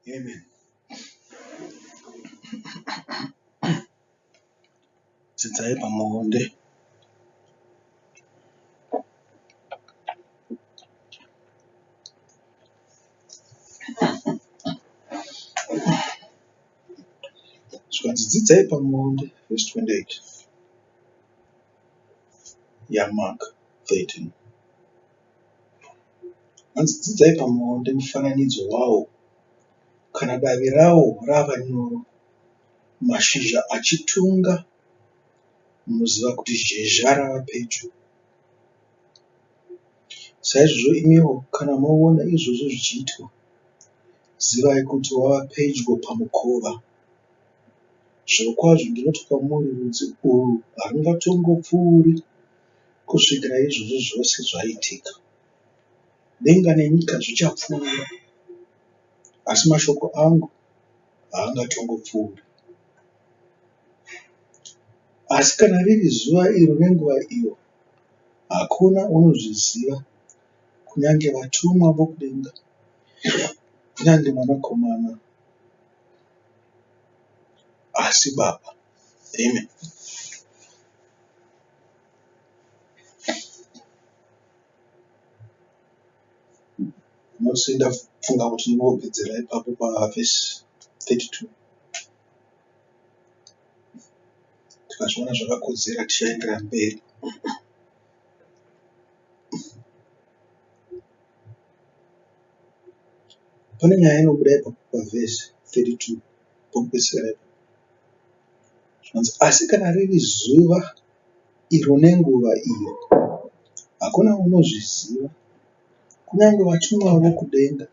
Amen. Dzidzai pamuonde. Zvikanzi dzidzai pamuonde verse 28 yaMark 13. Hanzi dzidzai pamuonde mufananidzo wawo kana davi rawo rava nyoro mashizha achitunga munoziva kuti zhezha rava pedyo. Saizvozvo imiwo kana moona izvozvo zvichiitwa zivai kuti wava pedyo pamukova. Zvirokwazvo ndinoti kwamuri rudzi urwu harungatongopfuuri kusvikira izvozvo zvose zvaitika. Denga nenyika zvichapfuura, asi mashoko angu haangatongopfuuri. Asi kana riri zuva iro nenguva iyo, hakuna unozviziva, kunyange vatumwa vokudenga, kunyange Mwanakomana, asi Baba. Amen. Mose ndafunga kuti ndinopedzera ipapo pavhesi 32. Tikazviona zvakakodzera tichaenderera mberi. Pane nyaya inobuda ipapo pavhesi 32 pokupedzisira ipapo. Zvinonzi asi kana riri zuva iro nenguva iyo hakuna unozviziva, kunyange vatumwa vokudenga,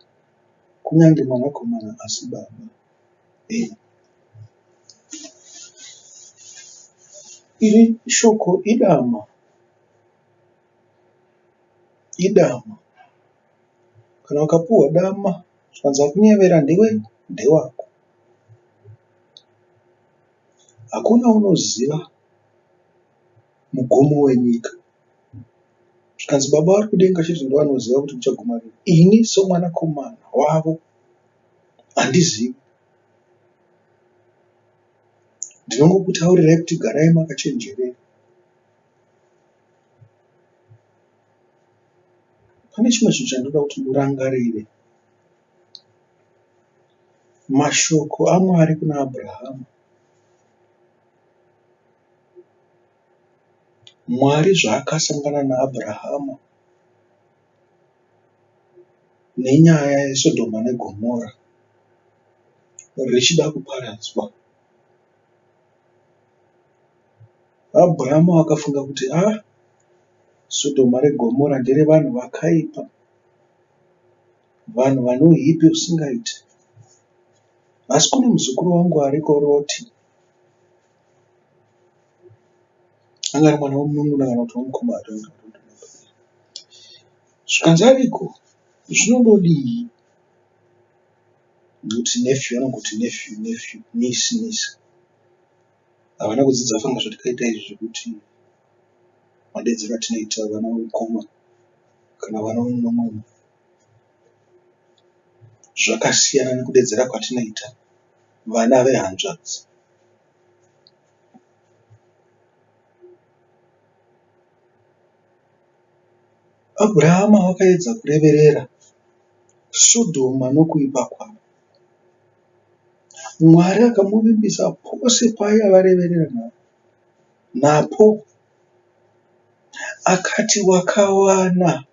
kunyange Mwanakomana asi Baba. Amen. Iri shoko idama, idama. Kana ukapuhwa dama zvikanzi akunyevera ndiwe ndewako. Hakuna unoziva mugumo wenyika. Zvikanzi baba vari kudenga chete ndovanoziva kuti kuchaguma rini. Ini somwanakomana wavo handizivi. Ndinongokutaurirai kuti garai makachenjerera. Pane chimwe chinhu chandinoda kuti murangarire. Mashoko aMwari kuna Abrahama. Mwari zvaakasangana naAbrahama nenyaya yeSodhoma neGomora richida kuparadzwa. Abrahama akafunga kuti ah, Sodhoma reGomora nderevanhu vakaipa, vanhu vane uipi husingaiti. Asi kune muzukuru wangu ariko Roti. Anga ari mwana wemunun'una kana kuti wemukoma I don't remember. Zvikanzi ariko zvinondodii? Nekuti nephew anongoti nephew nephew niece niece. Havana kudzidza fanga zvatakaita izvi zvekuti madedzero atinoita vana vemukoma kana vana vemunun'una zvakasiyana nekudedzera kwatinoita vana vehanzvadzi. Abrahama wakaedza kureverera Sodhoma nokuipa kwaro. Mwari akamuvimbisa pose paaivareverera napo. Akati wakawana,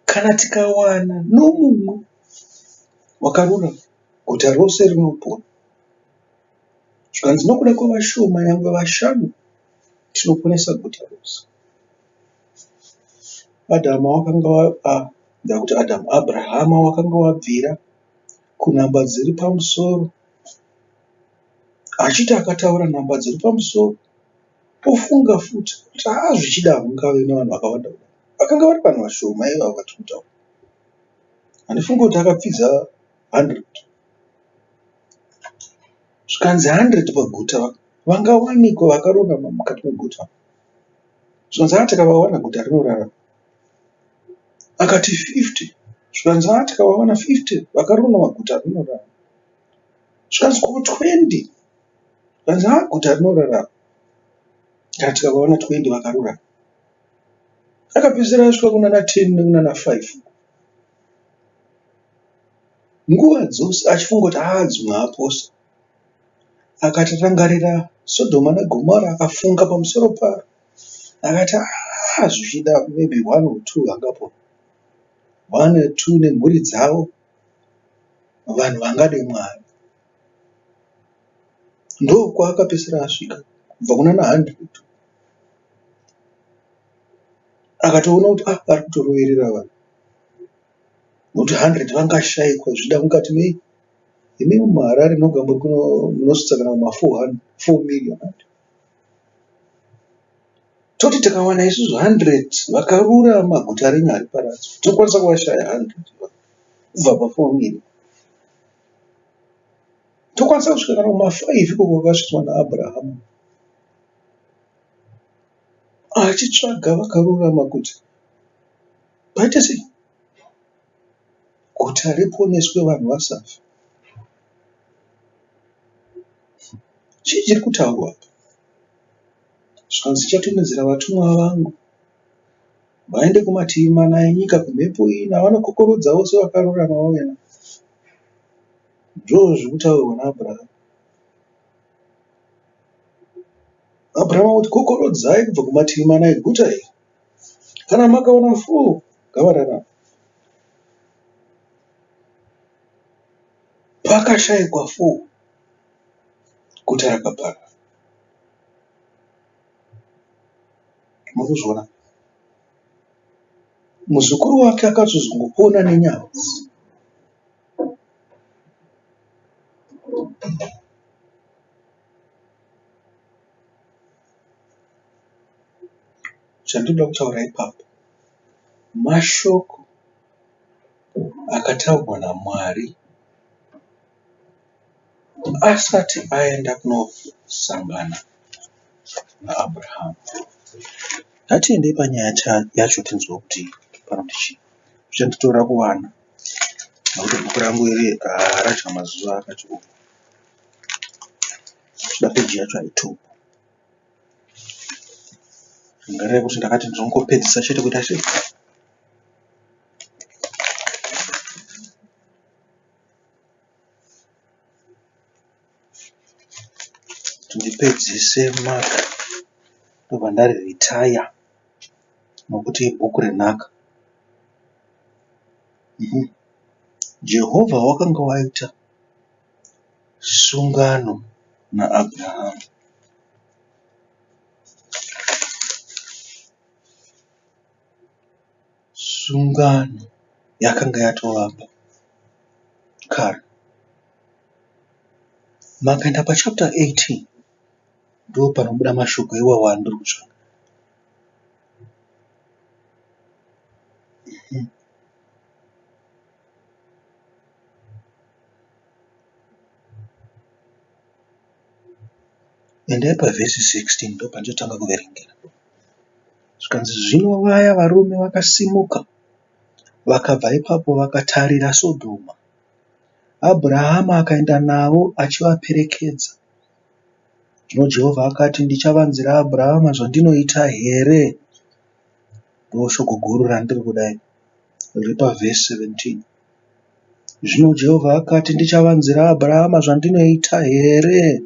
kana tikawana nomumwe wakarurama, guta rose rinopona. Zvikanzi nokuda kwevashoma nyangwe vashanu tinoponesa guta rose. Adhamu wakanga ndakuti Adhamu, Abrahama wakanga wabvira kunhamba dziri pamusoro achiti akataura nhamba dziri pamusoro ofunga futi kuti haa zvichida hakungave nevanhu vakawanda kudai. Vakanga vari vanhu vashoma ivavo vatiri kutaura. Handifungi kuti akapfidza 100. Zvikanzi 100 paguta vangawanikwa vakarurama mukati meguta. Zvikanzi haa tikavawana guta rinorarama. Akati 50 zvikanzi haa tikavawana 50 vakarurama guta rinorarama. Zvikanzi ko 20? Zvikanzi haa guta rinorarama kana tikavaona 20 vakarurama. Akapedzisira asvika kunana 10 nekunana 5. Nguva dzose achifunga kuti haa dzimwe aposa. Akati rangarira Sodhoma neGomora akafunga pamusoro paro. Akati haa zvichida maybe one or two vangapona. One or two nemhuri dzavo vanhu vangade Mwari. Ndokwaakapedzisira asvika kubva kunana 100. Akatoona kuti ah ari kutoroverera vanhu. Nokuti 100 vangashaikwa zvichida mukati mei imi muHarare moga muri kuno munosvitsa kana kuma 4 million. Toti tikawana isusu 100 vakarurama guta renyu hariparadzwe. Tinokwanisa kuvashaya 100 kubva pa 4 million. Tokwanisa kusvika kana kuma 5 ikoko kwakasvitswa naAbrahamu. Achitsvaga vakarurama kuti paite sei? Guta riponeswe vanhu vasafa. Chii chiri kutaurwa apa? Zvikanzi ndichatumidzira vatumwa vangu vaende kumativi mana enyika kumhepo ina vanokokorodza vose vakarurama vauye navo. Ndozviri kutaurwa naAbrahamu. Abrahamu akuti kokorodzai kubva kumativi mana eguta iri. Kana makaona fuu ngavararame. Pakashaikwa fuu guta rakaparara. Muri kuzviona? Muzukuru wake akazozongopona nenyadzi. Chandinoda kutaura ipapo mashoko akataurwa naMwari asati aenda kunosangana naAbrahamu. Ngatiendei panyaya yacho tinzwe kuti panoti chii. Zvichanditorera kuwana nekuti bhuku rangu iri radya mazuva akati oo. Zvichida peji yacho haitopo. Rangarai kuti ndakati ndinongopedzisa chete kuita sei? Kuti ndipedzise Mark ndobva ndari retire nokuti ibhuku renhaka. Jehovha wakanga waita sungano naAbrahamu. Sungano yakanga yatovamba kare. Makaenda pachapter 18 ndopanobuda mashoko iwawo andiri kutsvaga. Endai pavhesi 16 ndopandichatanga kuverengera. Zvikanzi zvino vaya varume vakasimuka vakabva ipapo vakatarira Sodhoma. Abrahama akaenda navo achivaperekedza. Zvino Jehovha akati, Ndichavanzira Abrahama zvandinoita here? Ndoshoko guru randiri kuda iri riri pavhesi 17. Zvino Jehovha akati, Ndichavanzira Abrahama zvandinoita here?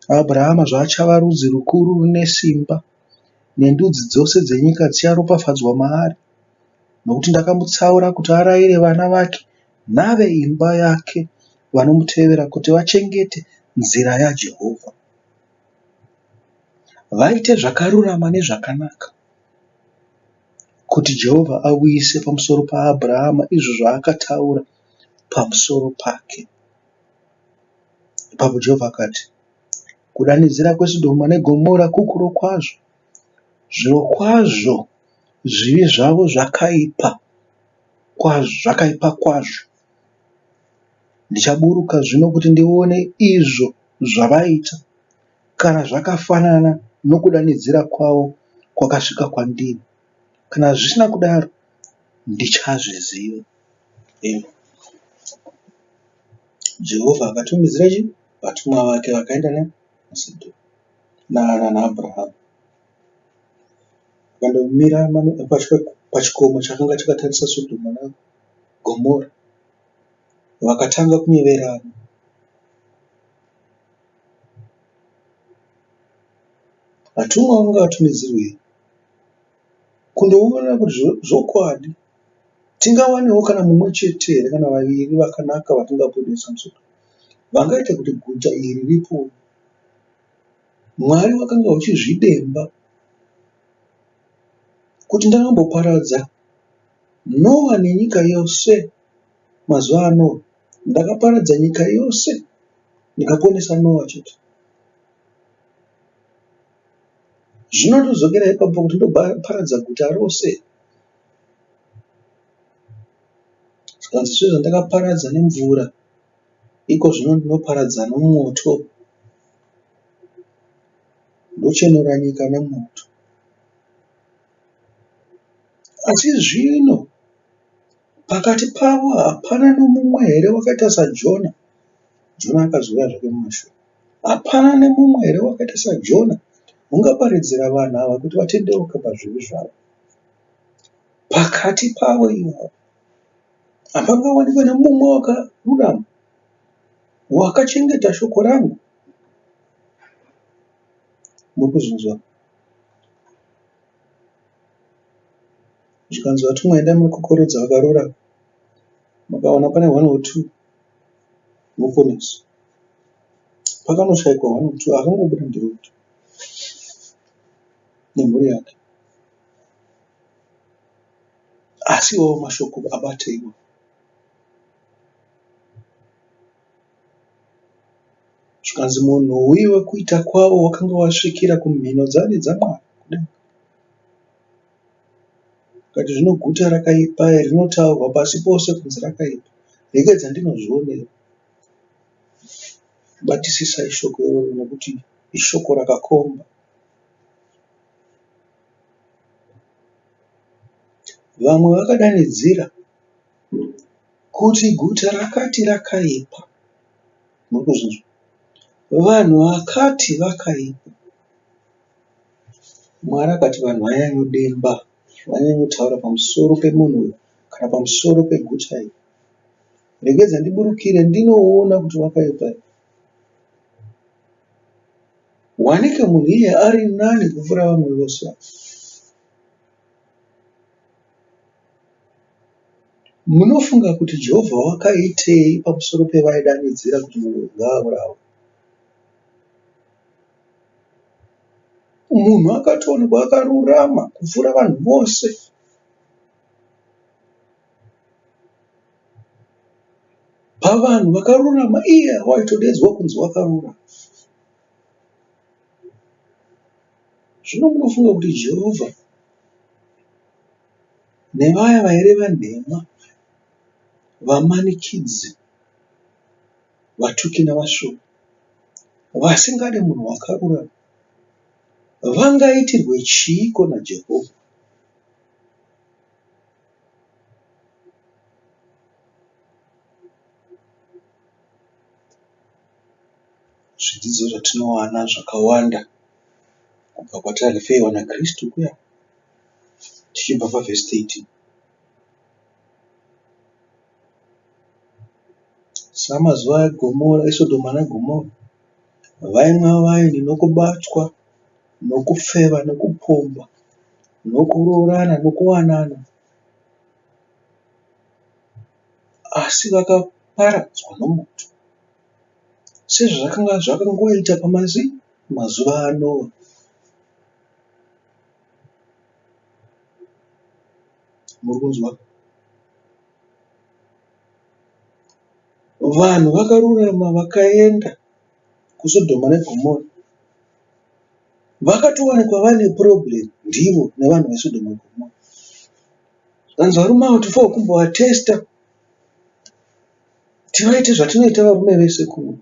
Abrahama zvaachava rudzi rukuru rune simba, nendudzi dzose dzenyika dzicharopafadzwa maari, nokuti ndakamutsaura kuti arayire vana vake naveimba yake vanomutevera kuti vachengete nzira yaJehovha, vaite zvakarurama nezvakanaka, kuti Jehovha auyise pamusoro paAbrahama izvo zvaakataura pamusoro pake. Ipapo Jehovha akati, Kudanidzira kweSodhoma neGomora kukuru kwazvo, zvirokwazvo zvivi zvavo zvakaipa kwazvo, zvakaipa kwazvo. Ndichaburuka zvino kuti ndione izvo zvavaita, kana zvakafanana nokudanidzira kwavo kwakasvika kwandiri. Kana zvisina kudaro, ndichazviziva. Jehovha akatumidzira chi vatumwa vake vakaenda neSodhoma naAbrahamu. Vakandomira pachikomo chakanga chakatarisa Sodhoma naGomora. Vakatanga kunyeverana. Vatumwa vakanga vatumidzirwei? Kundoona kuti zvokwadi tingawanewo kana mumwe chete here kana vaviri vakanaka vatingaponesa muSodhoma. Vangaita kuti guta iri ripone. Mwari vakanga vachizvidemba kuti ndakamboparadza Noa nenyika yose mazuva aNoa. Ndakaparadza nyika yose ndikaponesa Noa chete. Zvino ndodzokera ipapo kuti ndoparadza guta rose. Zvikanzi sezvandakaparadza nemvura, iko zvino ndinoparadza nomoto. Ndochenura nyika nemoto. Asi zvino pakati pavo hapana nomumwe here wakaita saJona? Jona akazouya zvake mumashure. Hapana nemumwe here wakaita saJona ungaparidzira vanhu ava kuti vatendeuke pazvivi zvavo? Pakati pavo ivavo hapangawanikwe nemumwe wakarurama wakachengeta shoko rangu. Muri kuzvinzwa? Zvikanzi vatumwa endai munokokorodza vakarurama. Mukawana pane one or two moponesa. Pakanoshaikwa one or two akangobuda ndiRoti nemhuri yake. Asi iwawo mashoko abateiwo. Zvikanzi munhuwi wekuita kwavo wakanga wasvikira kumhino dzani dzaMwari kudenga. Akati zvino guta rakaipa iri rinotaurwa pasi pose kunzi rakaipa. Regedza ndinozvionera. Batisisai shoko iroro nekuti ishoko rakakomba. Vamwe vakadanidzira kuti guta rakati rakaipa. Muri kuzvinzwa? Vanhu vakati vakaipa. Mwari akati vanhu vanyanyodemba, vanyanyotaura pamusoro pemunhu uyu kana pamusoro peguta iri. Regedza ndiburukire ndinoona kuti wakaipa here. Wanike munhu iye ari nani kupfuura vamwe vose ava. Munofunga kuti Jehovha wakaitei pamusoro pevaidanidzira kuti munhu uyu ngaaurawe? Munhu akatoonekwa akarurama kupfuura vanhu vose. Pavanhu vakarurama iye waitodedzwa kunzi wakarurama. Zvino munofunga kuti Jehovha nevaya vaireva nhema, vamanikidzi, vatuki navasvori, vasingade munhu wakarurama, vangaitirwe chiiko naJehovha? Zvidzidzo zvatinowana zvakawanda kubva kwatarifeyiwa naKristu kuya tichibva pavhesi 13. Samazuva eGomora, eSodhoma neGomora, vaimwa waini nokubatwa, nokufeva, nokupomba, nokuroorana, nokuwanana, asi vakaparadzwa nomoto, sezvazvakanga zvakangoita pamazuva aNoa. Muri kunzwa? Vanhu vakarurama vakaenda kuSodhoma neGomora vakatowanikwa vaine problem ndivo nevanhu veSodhoma neGomora. Zvikanzi varume ava tofanirwa kumbovatesta tivaite zvatinoita varume vese kuno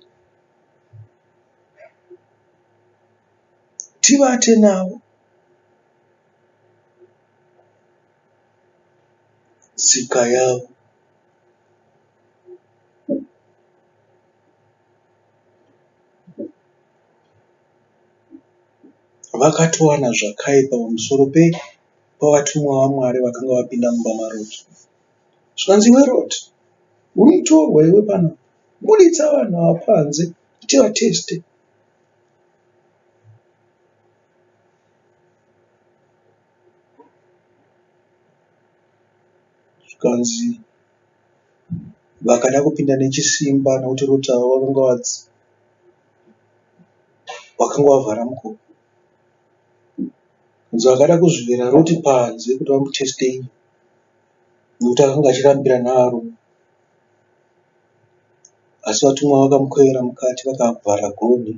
tivate navo. Tsika yavo. Vakatowana zvakaipa pamusoro pavatumwa vaMwari vakanga vapinda mumba maRoti. Zvikanzi iwe Roti, uri mutorwa iwe panapa. Buditsa vanhu ava panze tivateste. Zvikanzi vakada kupinda nechisimba nekuti Roti ava vakanga vadzi wakanga wavhara mukova. Kunzi vakada kuzvivera Roti panze kuti vamuteste iye nekuti akanga achirambira naarume. Asi vatumwa vakamukwevera mukati vakavhara gonhi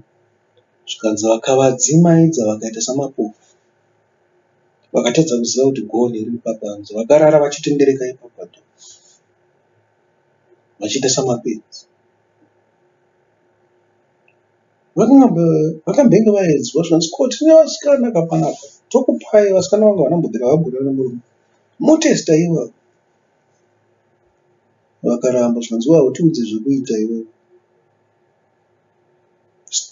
zvikanzi vakavadzimaidza vakaita samapofu. Vakatadza kuziva kuti gonhi riri papanze. Vakarara vachitendereka ipapo vachiita samapenzi. Vakambenge vaedzwa zvikanzi ko tine vasikana ka panapa tokupai vasikana vangu havana kumbobvira vagura nemurume motesta ivavo. Vakaramba zvikanzi iwe hautiudze zvekuita iwewe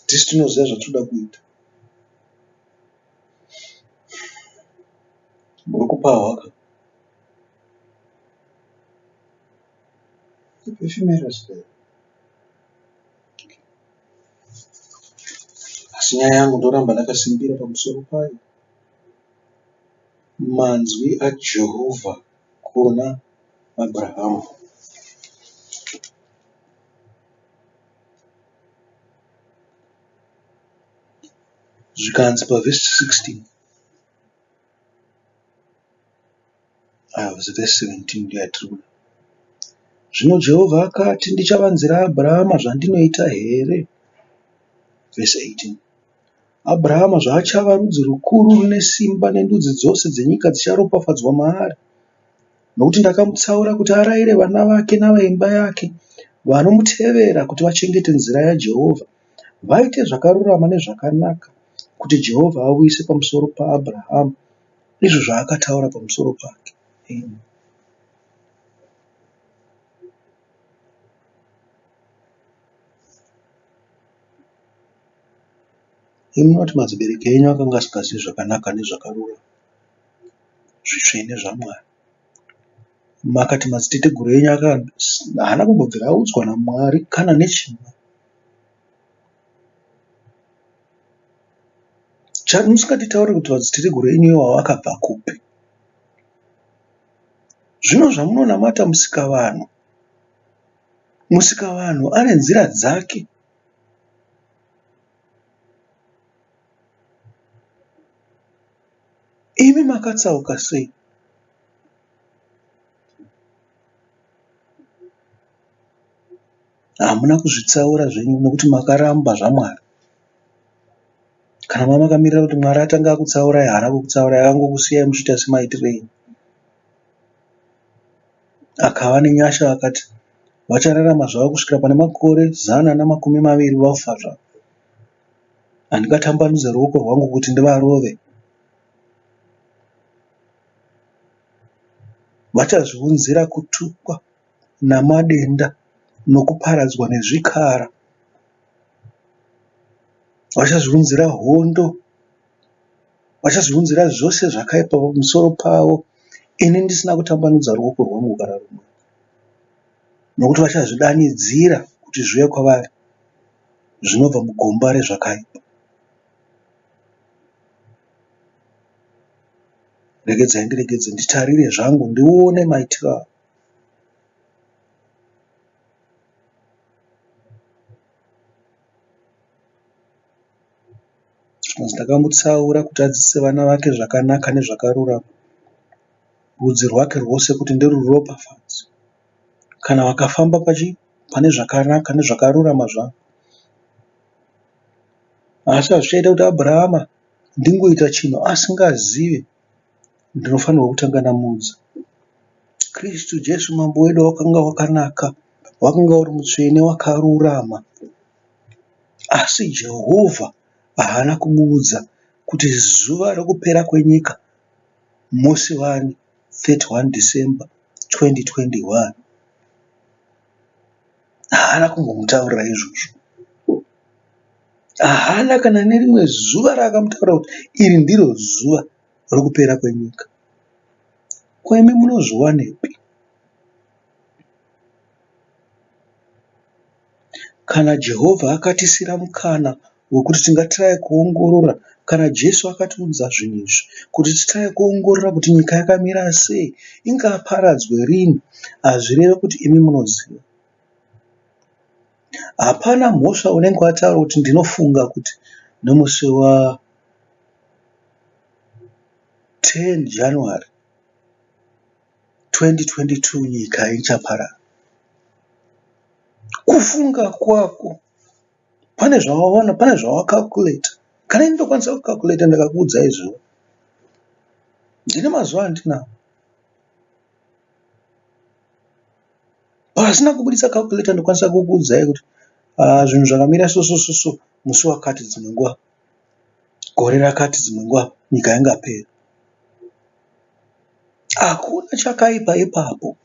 tisu tinoziva zvatinoda kuita. Muri kupahwa ka. Asi nyaya yangu ndoramba ndakasimbira pamusoro payo. Manzwi aJehovha kuna Abrahamu. Zvikanzi pavhesi 16. Vhesi 17 ndiyo yatiri kuda. Zvino Jehovha akati, Ndichavanzira Abrahama zvandinoita here? Vhesi 18. Abrahama zvaachava rudzi rukuru rune simba nendudzi dzose dzenyika dzicharopafadzwa maari. Nokuti ndakamutsaura kuti arayire vana vake naveimba yake vanomutevera kuti vachengete nzira yaJehovha, vaite zvakarurama nezvakanaka, kuti Jehovha auyise pamusoro paAbrahama izvo zvaakataura pamusoro pake. Amen. Imi munoti madzibereki enyu akanga asingazivi zvakanaka nezvakarurama, zvitsvene zvaMwari. Makati madziteteguru enyu haana kumbobvira audzwa naMwari kana nechimwe. Chamusingatitaurire kuti madziteteguru enyu iwawo akabva kupi. Zvino zvamunonamata musikavanhu, musikavanhu ane nzira dzake. Imi makatsauka sei? Hamuna kuzvitsaura zvenyu nekuti makaramba zvaMwari. Kana manga makamirira kuti Mwari atange akutsaurai haana kukutsaurai akangokusiyai muchiita semaitiro enyu. Akava nenyasha akati vachararama zvavo kusvikira pane makore 120 vafa zvavo. Handingatambanudze ruoko rwangu kuti ndivarove. Vachazviunzira kutukwa namadenda nokuparadzwa nezvikara. Vachazviunzira hondo, vachazviunzira zvose zvakaipa pamusoro pavo ini ndisina kutambanudza ruoko rwangu kana rumwe. Nokuti vachazvidanidzira kuti zviuye kwavari zvinobva mugomba rezvakaipa. Regedzai ndiregedze nditarire zvangu ndione maitiro avo. Zvikanzi ndakamutsaura kuti adzidzise vana vake zvakanaka nezvakarurama, rudzi rwake rwose kuti ndiruropafadze. Kana vakafamba pane zvakanaka nezvakarurama zvangu. Asi hazvichaita kuti Abrahama ndingoita chinhu asingazive ndinofanirwa kutanga ndamuudza. Kristu Jesu mambo wedu wakanga wakanaka, wakanga uri mutsvene wakarurama. Asi Jehovha haana kumuudza kuti zuva rekupera kwenyika musi wani 31 December 2021. Haana kumbomutaurira izvozvo. Haana kana nerimwe zuva raakamutaura kuti iri ndiro zuva rokupera kwenyika. Ko imi munozviwanepi? Kana Jehovha akatisira mukana wekuti tingatiraya kuongorora, kana Jesu akatiudza zvinhu izvi kuti titiraye kuongorora kuti nyika yakamira sei, ingaparadzwe rini, hazvireve kuti imi munoziva. Hapana mhosva unenge wataura kuti ndinofunga kuti nomusi wa 10 January 2022 nyika ichaparara. Kufunga kwako pane zvawaona, pane zvawacalculator. Kana ini ndokwanisa kucalculator ndikakuudzai zuva. Ndine mazuva andinawo. Pasina kubuditsa calculator ndokwanisa kukuudzai kuti ah, zvinhu zvakamira so so so so musi wakati dzimwe nguva gore rakati dzimwe nguva nyika yangapera. Hakuna chakaipa ipapo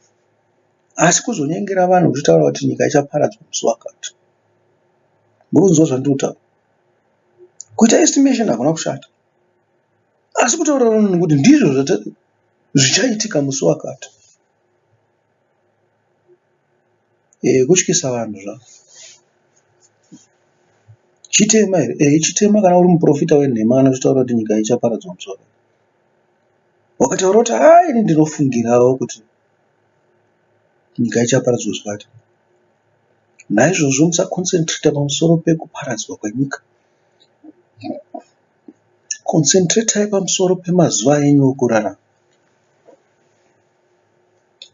asi kuzonyengera vanhu uchitaura kuti nyika ichaparadzwa musi wakati. Muri kunzwa zvandiri kutaura? Kuita estimation hakuna kushata asi kutaurira vanhu kuti ndizvo zvichaitika musi wakati. Eh, kutyisa vanhu zvako. Chitema here? Eh, chitema kana uri muprofita wenhema kana uchitaura kuti nyika ichaparadzwa musi wakati. Wakataura kuti haa ini ndinofungirawo kuti nyika ichaparadzwa zvakati. Naizvozvo musaconcentrata pamusoro pekuparadzwa kwenyika. Concentratai pamusoro pemazuva enyu okurarama.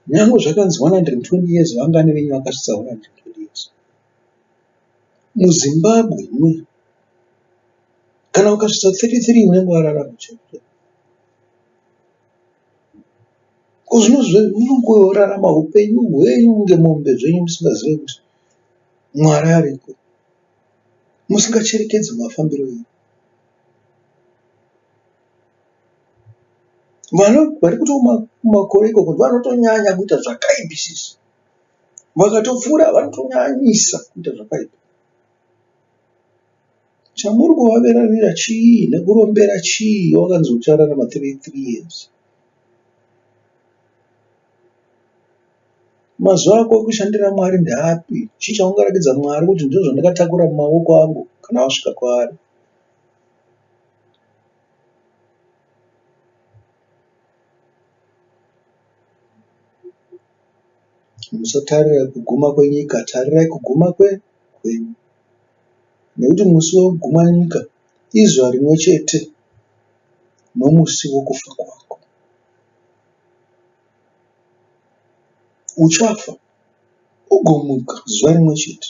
Nyangwe zvakanzi 120 years vangani venyu vakasvitsa 120 years? MuZimbabwe muya kana ukasvitsa 33 unenge wararama chaiko. Ko zvino munongorarama hupenyu hwenyu kunge mombe zvenyu musingazive kuti Mwari ariko. Musingacherekedzi mafambiro enyu. Vana vari kutomakore ikoko vanotonyanya kuita zvakaipisisa. Vakatopfuura vanotonyanyisa kuita zvakaipa. Chamuri kuvaverarira chii nekurombera chii wakanzi uchararama 33 years. Mazuva ako ekushandira Mwari ndeapi? Chii chaungaratidza Mwari kuti ndizvo zvandakatakura mumaoko angu kana wasvika kwaari? Musatarira kuguma kwenyika, tarirai kuguma kwenyu. Nekuti musi wekuguma nyika izuva rimwe chete nomusi wokufa kwako. Uchafa ugomuka zuva rimwe chete.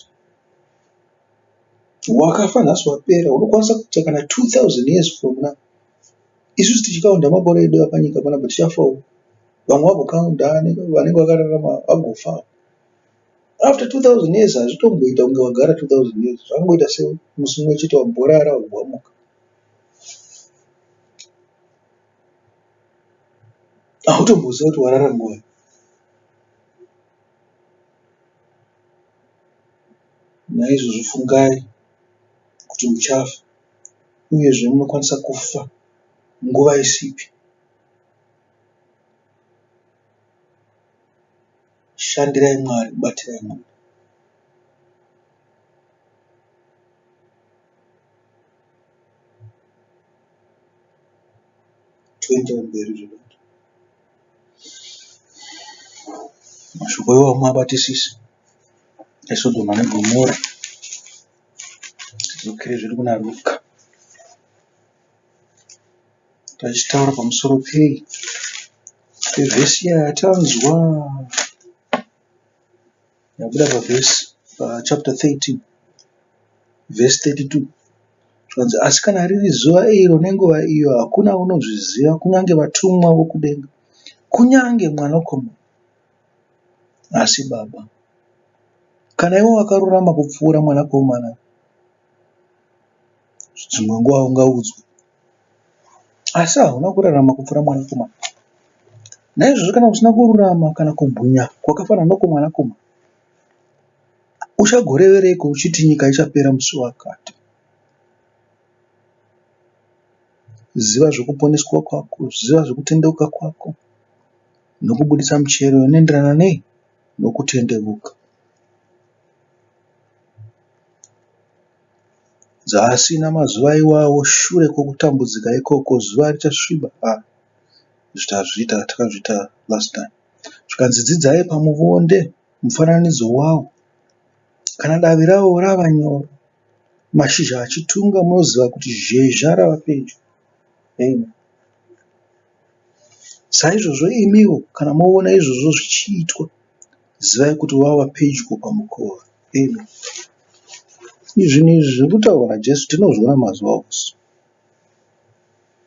Wakafa nhasi wapera unokwanisa kuita kana 2000 years from now. Isusu tichikaunda makore edu apanyika panapa tichafawo. Vamwe vagokaunda vanenge vakararama vagofawo. After 2000 years hazvitomboita kunge wagara 2000 years zvakangoita semusi mumwe chete wamborara wobva wamuka. Hautomboziva kuti warara nguvai. Naizvozvo fungai kuti muchafa uyezve munokwanisa kufa nguva isipi. Shandirai Mwari, batirai Mwari. Toenderera mberi zvedu. Mashoko iwawo muabatisise eSodhoma neGomora. Tidzokere zvedu kuna Ruka. Tachitaura pamusoro pei? Pevhesi iya yatanzwa yabuda pavhesi pachapter 13 vhesi 32 zvikanzi asi kana riri zuva iro nenguva iyo hakuna unozviziva kunyange vatumwa vokudenga kunyange mwanakomana asi baba kana iwe wakarurama kupfuura mwanakomana dzimwe nguva ungaudzwe asi hauna kurarama kupfuura mwanakomana. Naizvozvo kana usina kururama kana kubwinya kwakafanana nokwomwanakomana, uchagorevereiko uchiti nyika ichapera musi wakati? Ziva zvekuponeswa kwako, ziva zvekutendeuka kwako nokubudisa michero inoenderana nei? Nokutendeuka. Asi namazuva iwawo shure kwokutambudzika ikoko zuva richasviba. Ah, izvi tazviita, takazviita last time. Zvikanzi dzidzai pamuvonde mufananidzo wawo. Kana davi rawo rava nyoro, mashizha achitunga munoziva kuti zhezha rava pedyo. Amen. Saizvozvo imiwo kana moona izvozvo zvichiitwa, zivai kuti wava pedyo pamukova. Amen. Zvinhu izvi zviri kutaurwa naJesu tinozviona mazuva ose,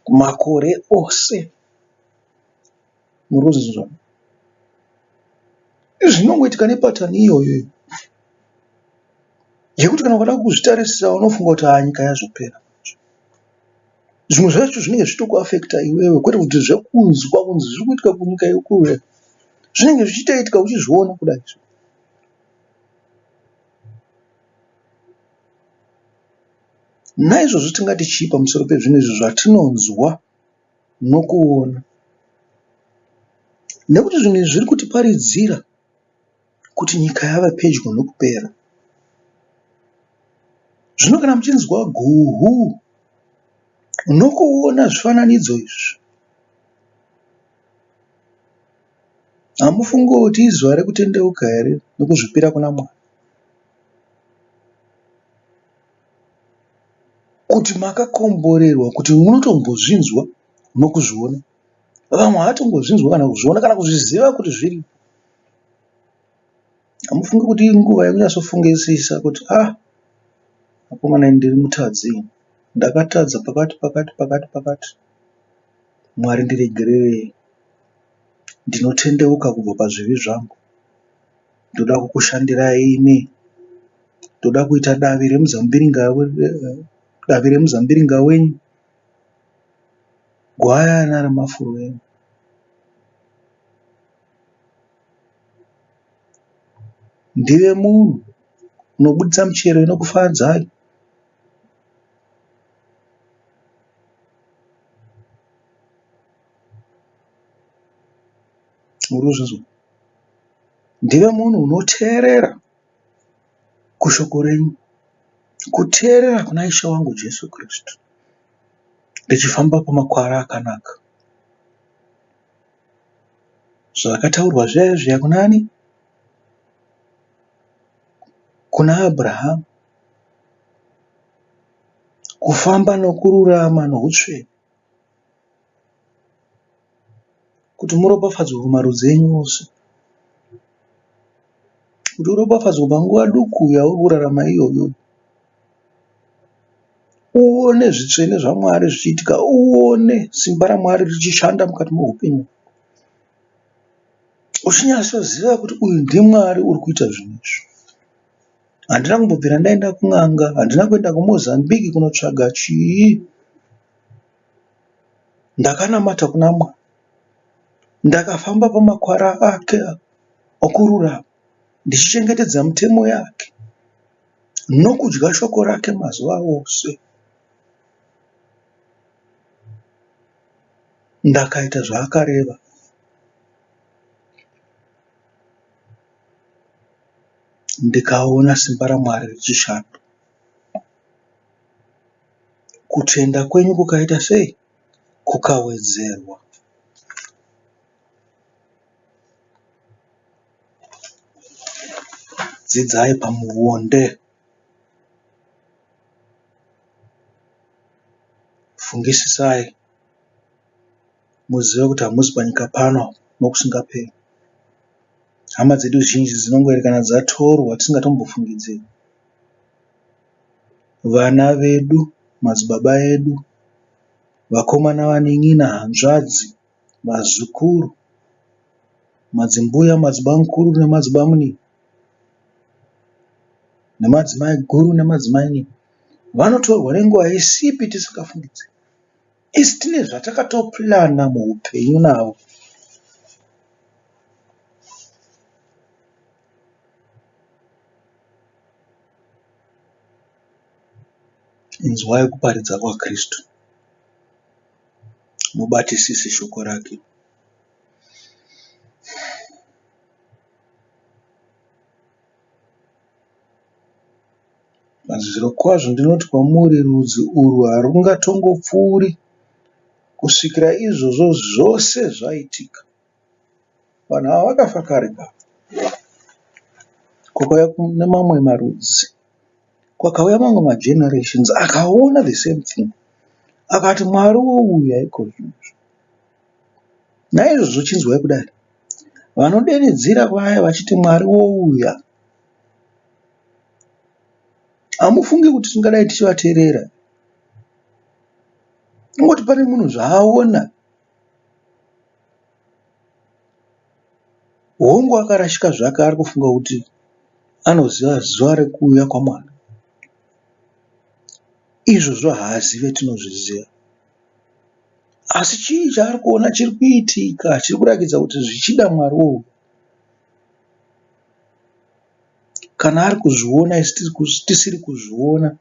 makore ose. Muri kuzvinzwa? Izvi zvinongoitika nepatani iyoyo yekuti kana ukada kuzvitarisira unofunga kuti haa nyika yazopera. Zvimwe zvacho zvinenge zvichitokuafekita iwewe kwete kuti zvekunzwa kunzi zviri kuitika kunyika yekure. Zvinenge zvichitoitika uchizviona kudai. Naizvozvo tingati chii pamusoro pezvinhu izvi zvatinonzwa nokuona? Nekuti zvinhu izvi zviri kutiparidzira kuti nyika yava pedyo nokupera. Zvino kana muchinzwa guhu nokuona zvifananidzo izvi, Hamufungi kuti izuva rekutendeuka here nokuzvipira kuna Mwari? Kuti makakomborerwa kuti munotombozvinzwa nokuzviona. Vamwe havatombozvinzwa kana kuzviona kana kuzviziva kuti zviripo. Hamufungi kuti inguva yekunyatsofungisisa kuti ah akomana ini ndiri mutadzi ini. Ndakatadza pakati pakati pakati pakati. Mwari ndiregererei. Ndinotendeuka kubva pazvivi zvangu. Ndoda kukushandirai imi. Ndoda kuita davi remuzambiringa davi remuzambiringa wenyu. Gwayana remafuro enyu. Ndive munhu unobudisa michero inokufadzai. Murikuzvinzwa? Ndive munhu unoteerera kushoko renyu. Kuteerera kuna Ishe wangu Jesu Kristu. Ndichifamba pamakwara akanaka. Zvakataurwa zviya zviya kuna ani? Kuna Abrahamu. Kufamba nokururama nohutsvene. Kuti muropafadzwe kumarudzi enyu ose. Kuti uropafadzwe panguva duku yauri kurarama iyoyo. Uone zvitsvene zvaMwari zvichiitika. Uone simba raMwari richishanda mukati meupenyu. Uchinyatsoziva kuti uyu ndiMwari uri kuita zvinhu izvi. Handina kumbobvira ndaenda kun'anga, handina kuenda kuMozambique kunotsvaga chii. Ndakanamata kuna Mwari. Ndakafamba pamakwara ake okururama ndichichengetedza mitemo yake nokudya shoko rake mazuva ose. Ndakaita zvaakareva. Ndikaona simba raMwari richishanda. Kutenda kwenyu kukaita sei? Kukawedzerwa. Dzidzai pamuvonde. Fungisisai muzive kuti hamuzi panyika pano nokusingaperi. Hama dzedu zhinji dzinongoerekana dzatorwa tisingatombofungidziri. Vana vedu, madzibaba edu, vakomana, vanin'ina, hanzvadzi, vazukuru, madzimbuya, madzibamukuru nemadzibamunini nemadzimai guru nemadzimainini vanotorwa nenguva isipi tisingafungidziri. Isu tine zvatakatoplana muupenyu navo. Inzwai kuparidza kwaKristu. Mubatisise shoko rake. Zvirokwazvo ndinoti kwamuri, rudzi urwu harungatongopfuuri kusvikira izvozvo zvose zvaitika. Vanhu ava vakafa kare kare. Kwakauya nemamwe marudzi, kwakauya mamwe magenerations akaona the same thing akati Mwari wouya ikozvino. Naizvozvo chinzwai kudai, vanodanidzira vaya vachiti Mwari wouya, hamufungi kuti tingadai tichivateerera? Kungoti pane munhu zvaaona Hongu akarashika zvake ari kufunga kuti anoziva zuva rekuuya kwaMwari. Izvozvo haazive tinozviziva. Asi chii chaari kuona chiri kuitika chiri kurakidza kuti zvichida Mwari uyu kana ari kuzviona isu tisiri kuzviona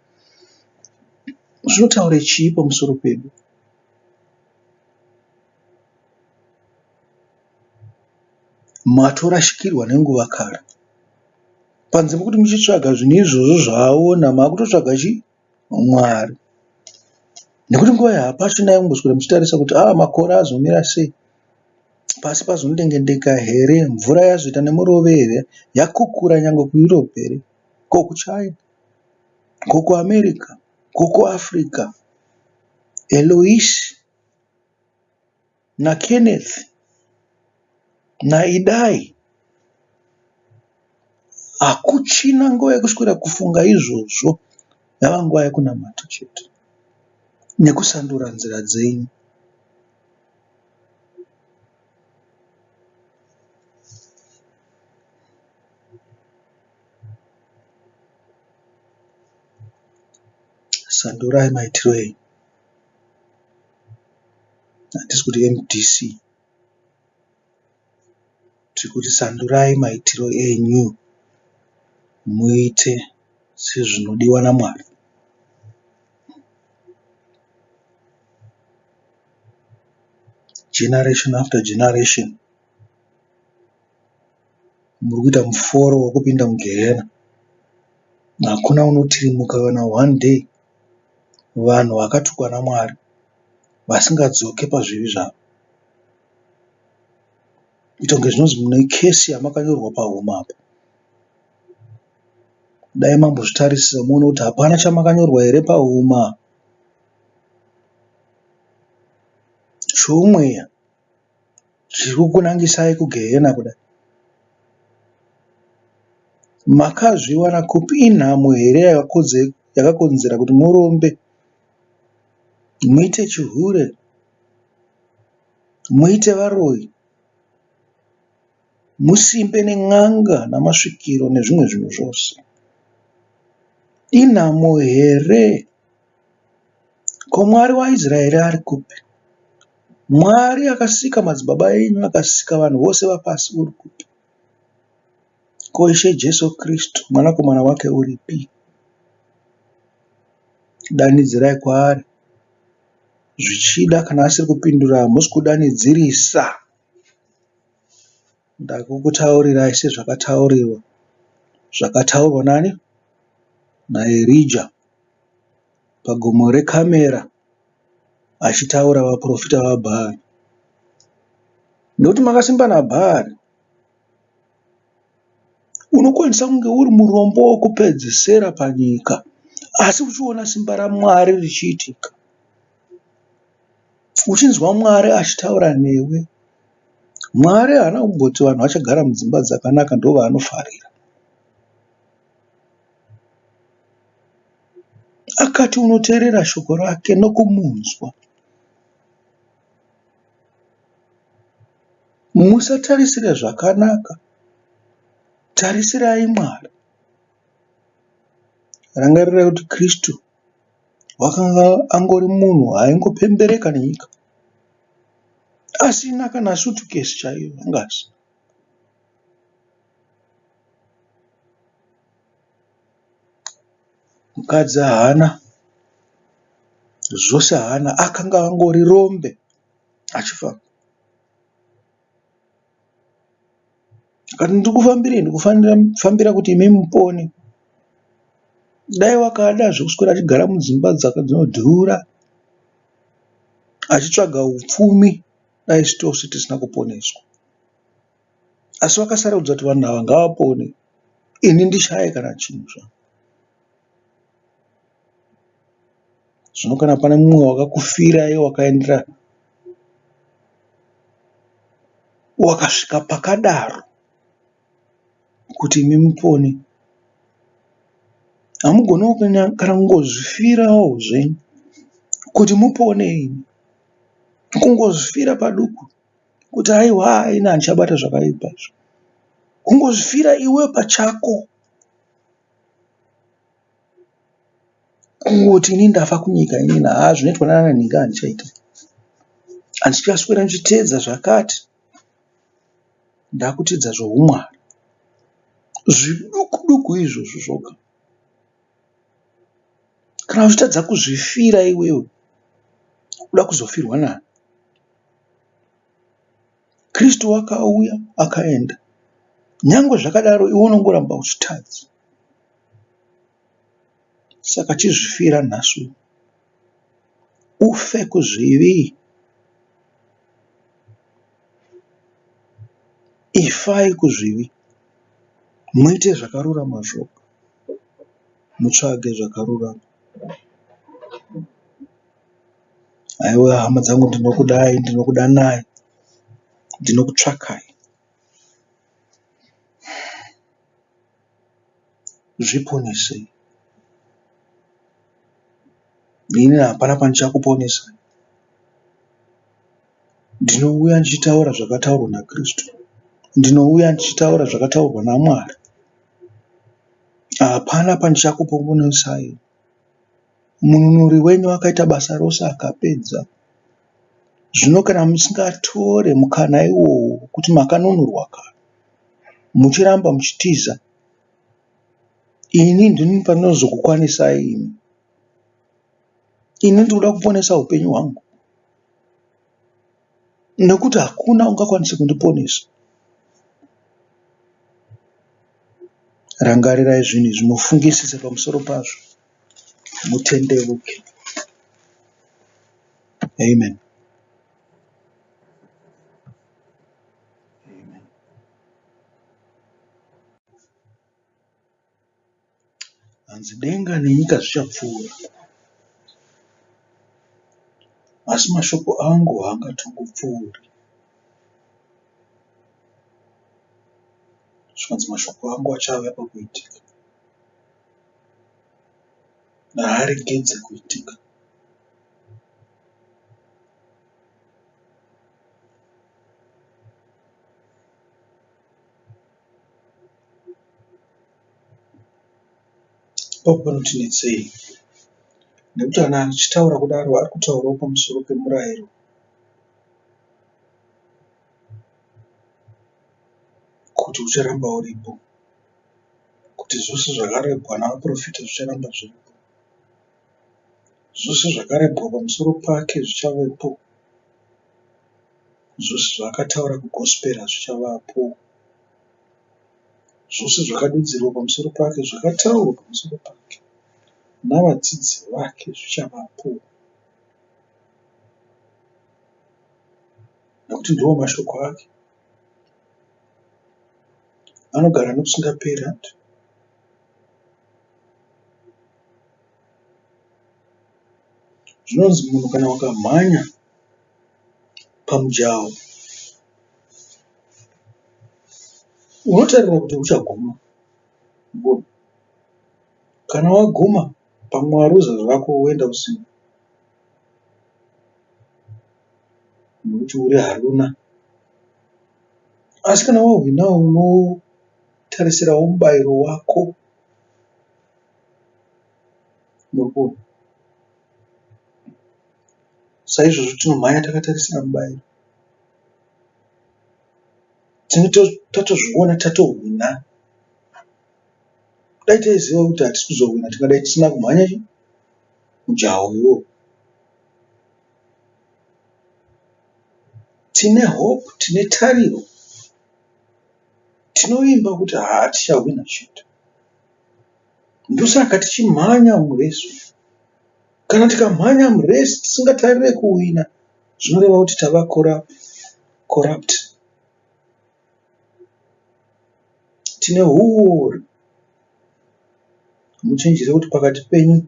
zvinotaura chii pamusoro pedu? Matorashikirwa nenguva kare. Panze pekuti muchitsvaga zvinhu izvozvo zvaaona makutotsvaga chii? Mwari. Nekuti nguva iyi hapachina yekumboswera muchitarisa kuti aa makore azomira sei, pasi pazondengendeka here, mvura yazoita nemurove here, yakukura nyangwe kuEurope here, ko kuChina, ko kuAmerica, ko kuAfrica. Eloise naKenneth naIdai hakuchina nguva yekuswera kufunga izvozvo yava nguva yekunamata chete nekusandura nzira dzenyu. Sandurai maitiro enyu. Hatisi kuti mdc tiri kuti sandurai maitiro enyu muite sezvinodiwa naMwari. Generation after generation muri kuita muforo wekupinda mugehena. Hakuna unotirimuka kana one day. Vanhu vakatukwa naMwari vasingadzoke pazvivi zvavo. Kuita kunge zvinonzi mune kesi yamakanyorwa pahuma apa. Dai mambozvitarisisa muone kuti hapana chamakanyorwa here pahuma choumweya chiri kukunangisai kugehena kudai. Makazviwana kupi? Inhamo here yakakonzera kuti murombe, muite chihure, muite varoyi, musimbe nen'anga namasvikiro nezvimwe zvinhu zvose? Inhamo here? Ko Mwari waIsraeri ari kupi? Mwari akasika madzibaba enyu akasika vanhu vose vapasi uri kupi? Ko Ishe Jesu Kristu mwanakomana wake uripi? Danidzirai kwaari. Zvichida kana asiri kupindura hamusi kudanidzirisa. Ndakukutaurirai sezvakatauriwa zvakataurwa nani? NaErija pagomo reKamera achitaura vaprofita vaBhaari. Nekuti makasimba naBhaari, unokwanisa kunge uri murombo wekupedzesera panyika asi uchiona simba raMwari richiitika. Uchinzwa Mwari achitaura newe. Mwari haana kumboti vanhu vachagara mudzimba dzakanaka ndovanoofarira. Akati unoteerera shoko rake nokumunzwa. Musatarisire zvakanaka, tarisirai Mwari. Rangarirai kuti Kristu wakanga angori munhu aingopembereka nenyika asina kana sutukesi chaiyo anga asina. Mukadzi haana, zvose haana akanga angori rombe. Achifamba. Akati ndiri kufambirei? Ndikufambira kuti imi mupone. Dai wakada zvekuswera achigara mudzimba dzinodhura achitsvaga upfumi dai isu tose tisina kuponeswa. Asi vakasarudza kuti vanhu ava ngavapone ini ndishaye kana chinhu zvangu. Zvino kana pane mumwe wakakufirai wakaendera wakasvika pakadaro kuti imi mupone, hamugoniwo kana kungozvifirawo zvenyu kuti mupone imi. Kungozvifira paduku kuti aiwa ini handichabata zvakaipa izvo. Kungozvifira iwe pachako. Kungoti ini ndafa kunyika inini haa zvinoitwa nana nhingi handichaita. Handichaswera ndichiteedza zvakati. Ndakuteedza zvohuMwari. Zviduku duku izvozvo zvoga. Kana uchitadza kuzvifira iwewe unoda kuzofirwa nani? Kristu wakauya akaenda. Nyangwe zvakadaro iwe unongoramba uchitadza. Saka chizvifira nhasi uno. Ufe kuzvivi. Ifai kuzvivi. Muite zvakarurama zvoga. Mutsvage zvakarurama. Haiwa hama dzangu ndinokudai, ndinokudanai, ndinokutsvakai. Zviponesei. Ini hapana pandichakuponesai. Ndinouya ndichitaura zvakataurwa naKristu. Ndinouya ndichitaura zvakataurwa naMwari. Hapana pandichakuponesai. Mununuri wenyu akaita basa rose akapedza. Zvino kana musingatore mukana iwowo kuti makanunurwa kare, muchiramba muchitiza, ini ndini pandinozokukwanisai imi. Ini ndinoda kuponesa upenyu hwangu nekuti hakuna ungakwanise kundiponesa. Rangarirai zvinhu izvi mufungisise pamusoro pazvo mutendeuke. Amen. Amen. Hanzi denga nenyika zvichapfuura, asi mashoko angu haangatongopfuuri. Zvikanzi mashoko angu achauya pakuitika, haaregedze kuitika. Ipapo panoti netsei nekuti kana achitaura kudaro ari kutaurawo pamusoro pemurayiro kuti ucharamba uripo, kuti zvose zvakarebwa navaporofita zvicharamba zviripo, zvose zvakarebwa pamusoro pake zvichavepo, zvose zvaakataura kuGospera zvichavapo. Zvose zvakadudzirwa pamusoro pake zvakataurwa pamusoro pake navadzidzi vake zvichavapo. Nekuti ndiwo mashoko ake. Anogara nokusingaperi hanti. Zvinonzi munhu kana ukamhanya pamujaho Unotarira kuti uchaguma. Kana waguma pamwe waruza zvako woenda usina nekuti uri haruna. Asi kana wahwinawo unotarisirawo mubairo wako. Murikuona? Saizvozvo tinomhanya takatarisira mubairo. Tinenge tatozviona tatohwina. Dai taiziva kuti hatisi kuzohwina tingadai tisina kumhanya chii mujaho iwowo. Tine hope, tine tariro. Tinovimba kuti haa tichahwina chete. Ndosaka tichimhanya muresi. Kana tikamhanya muresi tisingatarire kuhwina zvinoreva kuti tava corrupt. Tine huwori. Muchenjere kuti pakati penyu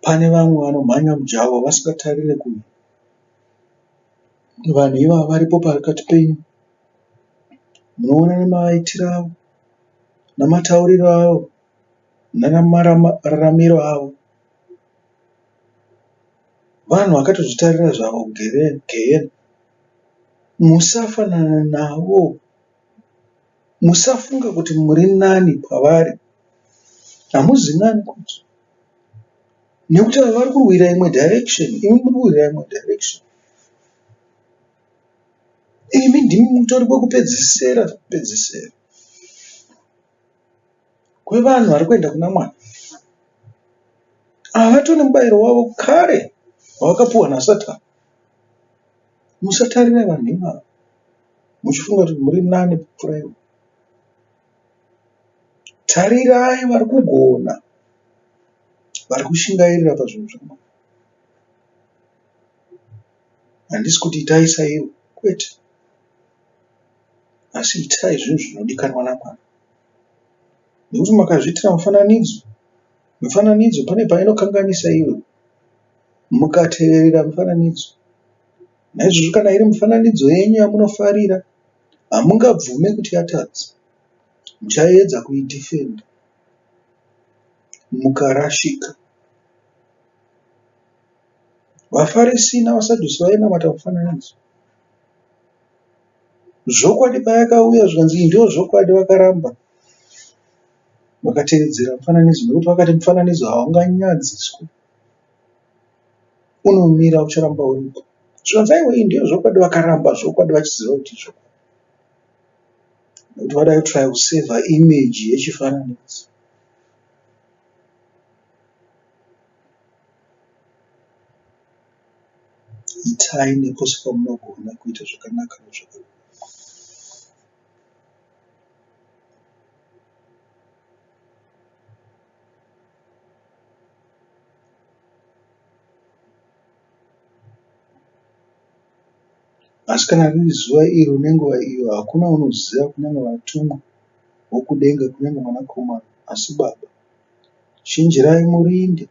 pane vamwe vanomhanya mujaho vasingatarire kuhwina. Vanhu ivava varipo pakati penyu. Munoona nemaitiro avo, namatauriro avo, namararamiro avo. Vanhu vakatozvitarira zvavo gehena. Musafanana navo. Musafunga kuti muri nani pavari. Hamuzi nani kuti. Nekuti ava vari kurwira imwe direction, imi muri kurwira imwe direction. Imi ndimi mutori kwekupedzisira pedzisira kwevanhu vari kuenda kuna Mwari. Ava vatone mubayiro wavo kare wavakapiwa naSatani. Musatarira vanhu ivava muchifunga kuti muri nani kupfuura ivo. Tarirai vari kugona, vari kushingairira pazvinhu zvaMwari. Handisi kuti itai saivo, kwete. Asi itai zvinhu zvinodikanwa naMwari. Nekuti makazviitira mufananidzo, mifananidzo pane painokanganisa iwe mukateverera mifananidzo. Naizvozvo kana iri mifananidzo yenyu yamunofarira, hamungabvume kuti yatadza. Muchaedza kuidhifenda mukarashika. VaFarisi navaSadhusi vainamata mufananidzo. Zvokwadi payakauya zvikanzi iyi ndiyo zvokwadi vakaramba vakatevedzera mufananidzo nekuti vakati mufananidzo haunganyadziswi unomira ucharamba uripo. Zvikanzi aiwa iyi ndiyo zvokwadi vakaramba zvokwadi vachiziva kuti izvokwadi nekuti vada kutraya kusevha image yechifananidzo. Itai nepose pamunogona kuita zvakanaka nezvakarurama. Asi kana riri zuva iro nenguva iyo hakuna unoziva kunyange vatumwa vokudenga kunyange Mwanakomana, asi Baba. Chenjerai murinde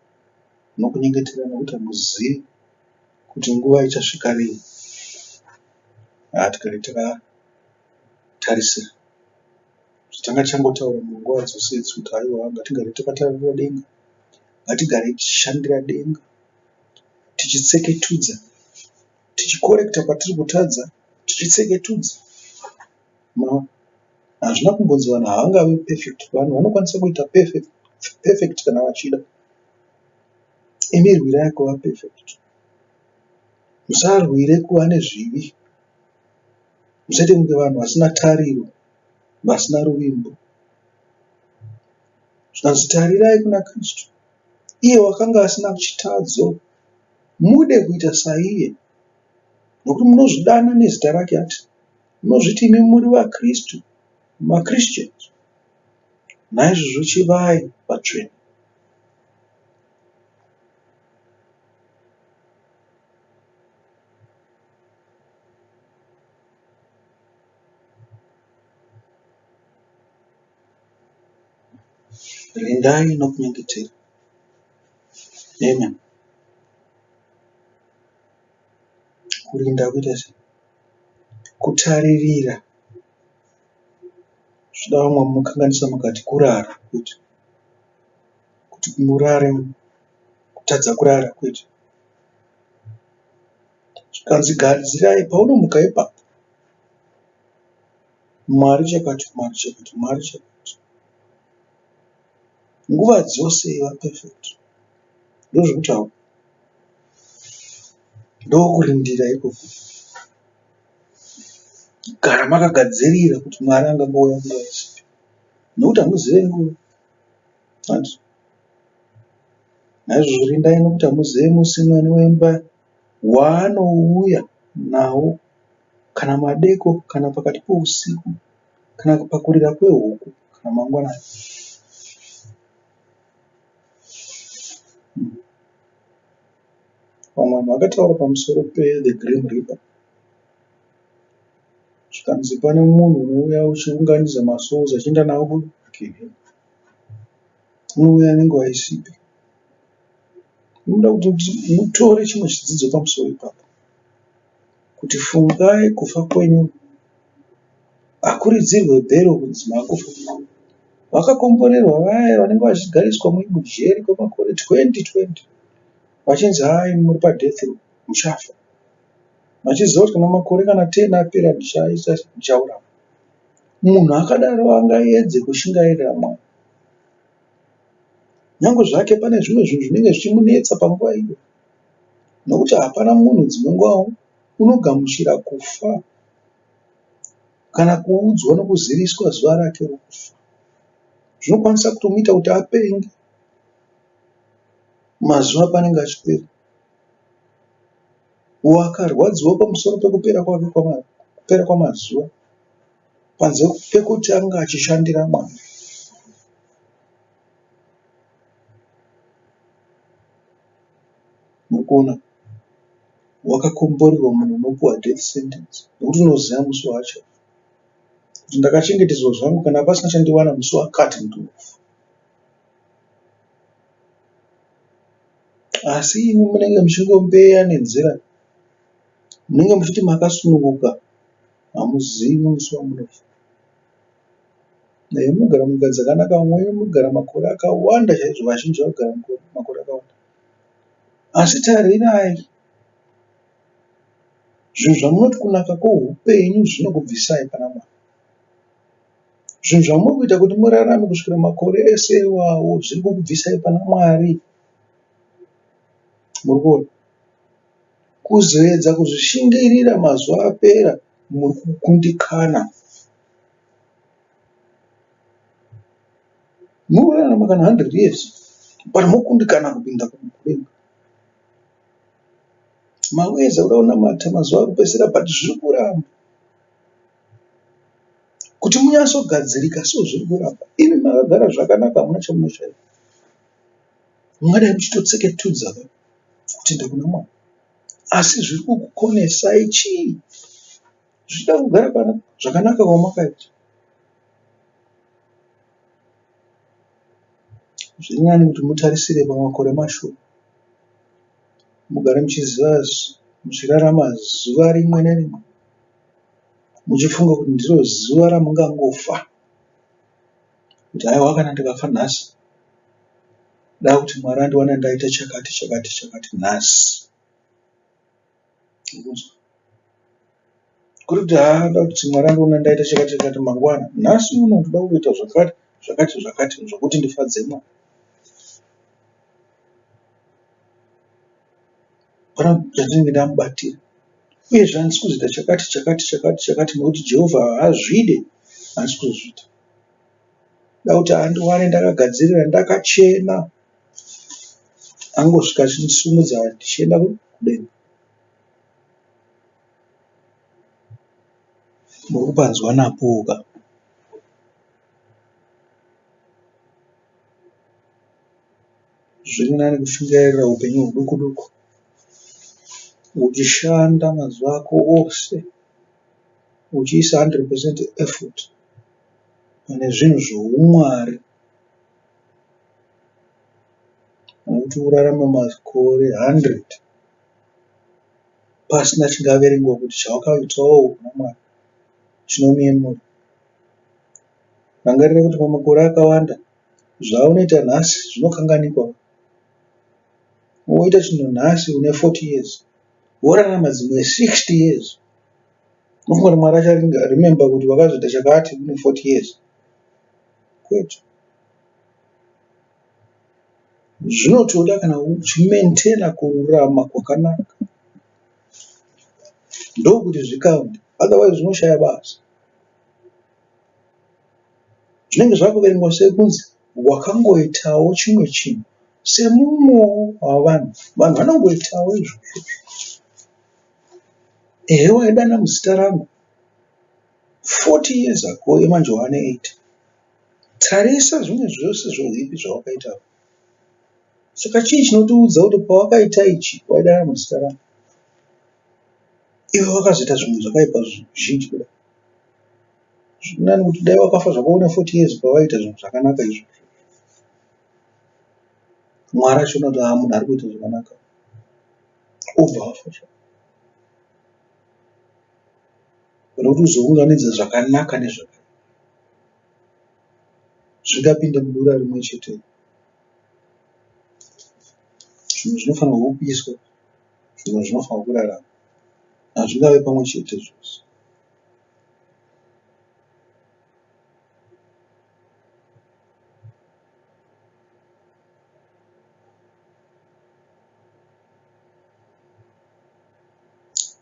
nokunyengetera nokuti hamuzivi kuti nguva ichasvika rini. Haa tigare takatarisira. Zvatanga tichangotaura munguva dzose idzi kuti haiwa ngatigare takatarira denga. Ngatigarei tichishandira denga. Tichitseketudza. Tichikorekita patiri kutadza. Tichitseketudza. Maona? Hazvina kumbonzi vanhu havangavi perfect. Vanhu vanokwanisa kuita perfect, perfect kana vachida. Imi rwirai kuva perfect. Musarwire kuva nezvivi. Musaite kunge vanhu vasina tariro, vasina ruvimbo. Zvikanzi tarirai kuna Kristu, iye wakanga asina chitadzo, mude kuita saiye, nokuti munozvidana nezita rake ati munozviti imi muri vaKristu, maChristians. Naizvozvo chivai vatsvene. Rindai nokunyengetera. Amen. Kurinda kuita sei? Kutaririra. Zvichida vamwe munokanganisa mukati kurara kwete. Kuti murare kutadza kurara kwete. Zvikanzi gadzirai paunomuka ipapo. Mwari chakati, Mwari chakati, Mwari chakati. Nguva dzose iva perfect. Ndozvekutaura. Ndokurindira ikoko. Gara makagadzirira kuti Mwari angangouya nguva isipi. Nokuti hamuzive nguva. Hanti? Naizvozvo rindai nokuti hamuzive musi mwene wemba waanouya nawo. Kana madeko, kana pakati pousiku, kana pakurira kwehuku, kana mangwanani. Vamwe vanhu vakataura pamusoro pe The Grim Reaper. Zvikanzi pane munhu unouya uchiunganidza masouls achienda nawo kugehena. Unouya nenguva isipi. Ndinoda kuti mutore chimwe chidzidzo pamusoro ipapo. Kuti fungai kufa kwenyu hakuridzirwe bhero kunzi makufa. Vakakomborerwa vaya vanenge vachigariswa mujeri kwemakore 20 20 vachinzi hai muri padeath row muchafa. Vachiziva kuti kana makore kana 10 apera ndichaita ndichauraya. Munhu akadaro angaedze kushingairira Mwari. Nyangwe zvake pane zvimwe zvinhu zvinenge zvichimunetsa panguva iyo. Nokuti hapana munhu dzimwe nguva unogamuchira kufa kana kuudzwa nokuziviswa zuva rake rokufa. Zvinokwanisa kutomuita kuti apenge mazuva paanenge achipera. Wakarwadziwa pamusoro pekupera kwake kupera kwamazuva panze pekuti anga achishandira Mwari. Murikuona? Wakakomborerwa munhu unopuwa death sentence nekuti unoziva musi wacho kuti ndakachengetedzwa zvangu kana pasina chandiwana musi wakati ndinofa. Asi imi munenge muchingombeya nenzira munenge muchiti makasununguka hamuzivi musi wamunofa. Dai munogara munyika dzakanaka vamwe venyu munogara makore akawanda chaizvo vazhinji vanogara makore akawanda. Asi tarirai zvinhu zvamunoti kunaka kwoupenyu zvinokubvisai pana Mwari. Zvinhu zvamuri kuita kuti murarame kusvikira makore ese iwawo zviri kukubvisai pana Mwari. Muri kuona? Kuzoedza kuzvishingirira mazuva apera muri kukundikana. Munorarama kana 100 years but mokundikana kupinda kudenga. Makuedza kuda kunamata mazuva ekupedzisira but zviri kuramba. Kuti munyatsogadzirika so zviri kuramba. Imi makagara zvakanaka hamuna chamunoshaya. Mungadai muchitotseketudza kutenda kuna Mwari. Asi zviri kukukonesai chii? Zvichida kugara zvakanaka kwamakaita. Zviri nani kuti mutarisire pamakore mashoma mugare muchiziva muchirarama zuva rimwe nerimwe muchifunga kuti ndiro zuva ramungangofa kuti haiwa kana ndikafa nhasi ndoda kuti Mwari andiwane ndaita chakati chakati chakati nhasi. Kuri kuti haa ndoda kuti Mwari andione ndaita chakati chakati mangwana. Nhasi uno ndoda kuita zvakati zvakati zvakati zvokuti ndifadze Mwari. Hapana chandinenge ndamubatira. Uyezve handisi kuzoita chakati chakati chakati chakati nekuti Jehovha haazvide handisi kuzozviita. Ndoda kuti andiwane ndakagadzirira ndakachena angosvika achindisimudza tichienda kudenga. Muri kupanzwa napo ka. Zviri nani kushingairira hupenyu huduku duku uchishanda mazuva ako ose uchiisa 100% effort pane zvinhu zvoumwari nokuti urarame makore 100 pasina chingaverengwa kuti chawakaitawo kuna Mwari chinomuyemura. Rangarira kuti pamakore akawanda zvaunoita nhasi zvinokanganikwa. Woita chinhu nhasi une 40 years worarama dzimwe 60 years unofunga kuti Mwari acharemember kuti wakazoita chakati une 40 years? Kwete. Zvinotoda kana uchimaintainer kururama kwakanaka ndokuti zvikaunde otherwise unoshaya basa. Zvinenge zvakuverengwa sekunzi wakangoitawo chimwe chinhu semumwewo wavanhu. Vanhu vanongoitawo izvozvo. Ehe waidana muzita rangu 40 years ago manje waane 80. Tarisa zvimwe zvose zvehuipi zvawakaita apa. Saka chii chinotiudza kuti pawakaita ichi waidana muzita rangu? Iwe wakazoita zvimwe zvakaipa zvizhinji kudai. Zviri nani kuti dai wakafa zvako une 40 years pawaiita zvinhu zvakanaka izvozvo. Mwari achiona kuti haa munhu ari kuita zvakanaka. Obva afa zvake. Pane kuti uzounganidza zvakanaka nezvakaipa. Zvingapinde mudura rimwe chete. Zvinhu zvinofanirwa kupiswa, zvimwe zvinofanirwa kurarama. Hazvingave pamwe chete zvose.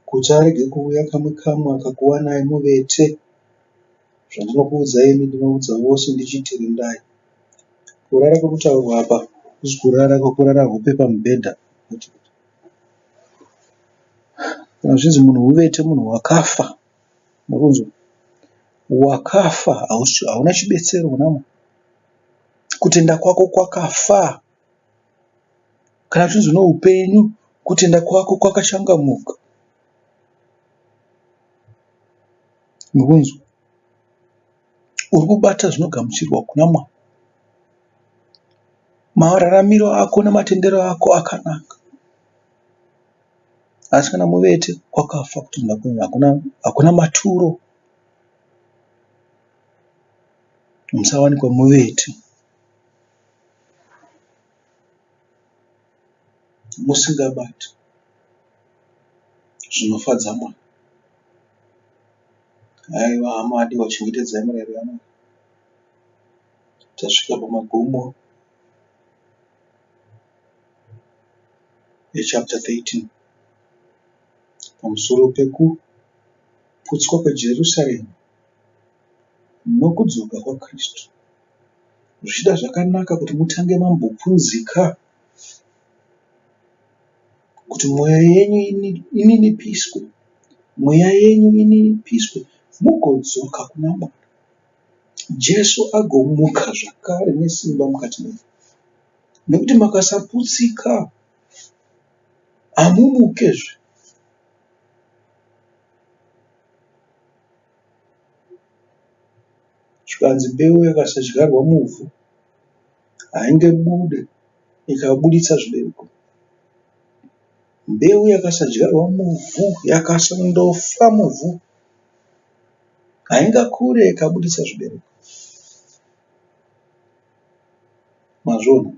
Kuti arege kuuya kamwe kamwe akakuwanai muvete. Zvandinokuudzai imi ndinoudza vose ndichiti rindai. Kurara kuri kutaurwa apa hakusi kurara kwekurara hope pamubhedha. Kana zvichinzi munhu uvete munhu wakafa. Murikunzwa? Wakafa hauna chibetsero kuna Mwari. Kutenda kwako kwakafa. Kana zvichinzi une upenyu kutenda kwako kwakachangamuka. Murikunzwa? Uri kubata zvinogamuchirwa kuna Mwari. Mararamiro ako nematendero ako akanaka. Asi kana muvete kwakafa kutenda kwenyu hakuna maturo. Musawanikwa muvete musingabati zvinofadza Mwari. Haiwa hama adiwa chengetedzai mirayiro yaMwari. Tasvika pamagumo echapter 13 pamusoro pekuputswa kweJerusarema nokudzoka kwaKristu. Zvichida zvakanaka kuti mutange mambopunzika kuti mweya yenyu ininipiswe, mweya yenyu ininipiswe mugodzoka kuna Mwari. Jesu agomuka zvakare nesimba mukati menyu. Nekuti makasaputsika hamumukezve. Zvikanzi mbeu yakasadyarwa muvhu haingabude ikabuditsa zvibereko. Mbeu yakasadyarwa muvhu yakasandofa muvhu haingakure ikabuditsa zvibereko. Mazviona?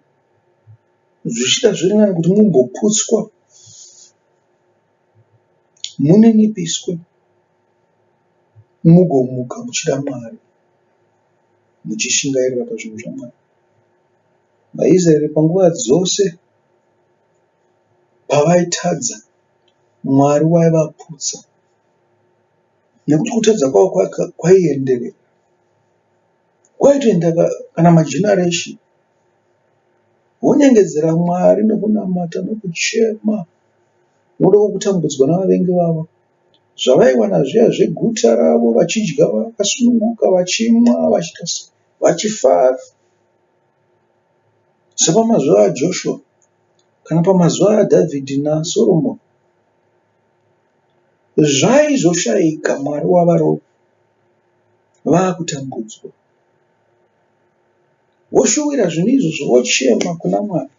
Zvichida zviri nani kuti mumboputswa muninipiswe mugomuka muchida Mwari muchishingairira pazvinhu zvaMwari. VaIsraeri panguva dzose pavaitadza Mwari waivaputsa nekuti kutadza kwavo kwaienderera. Kwaitoenda kana mageneration vonyengedzera Mwari nokunamata nokuchema nokuda kwekutambudzwa navavengi vavo. Zvavaiwana zviya zveguta ravo vachidya vakasununguka vachimwa vachiita sei vachifara. Sepamazuva aJoshua kana pamazuva aDhavhidhi naSoromoni zvaizoshaika Mwari wavarova vakutambudzwa. Voshuwira zvinhu izvozvo vochema kuna Mwari.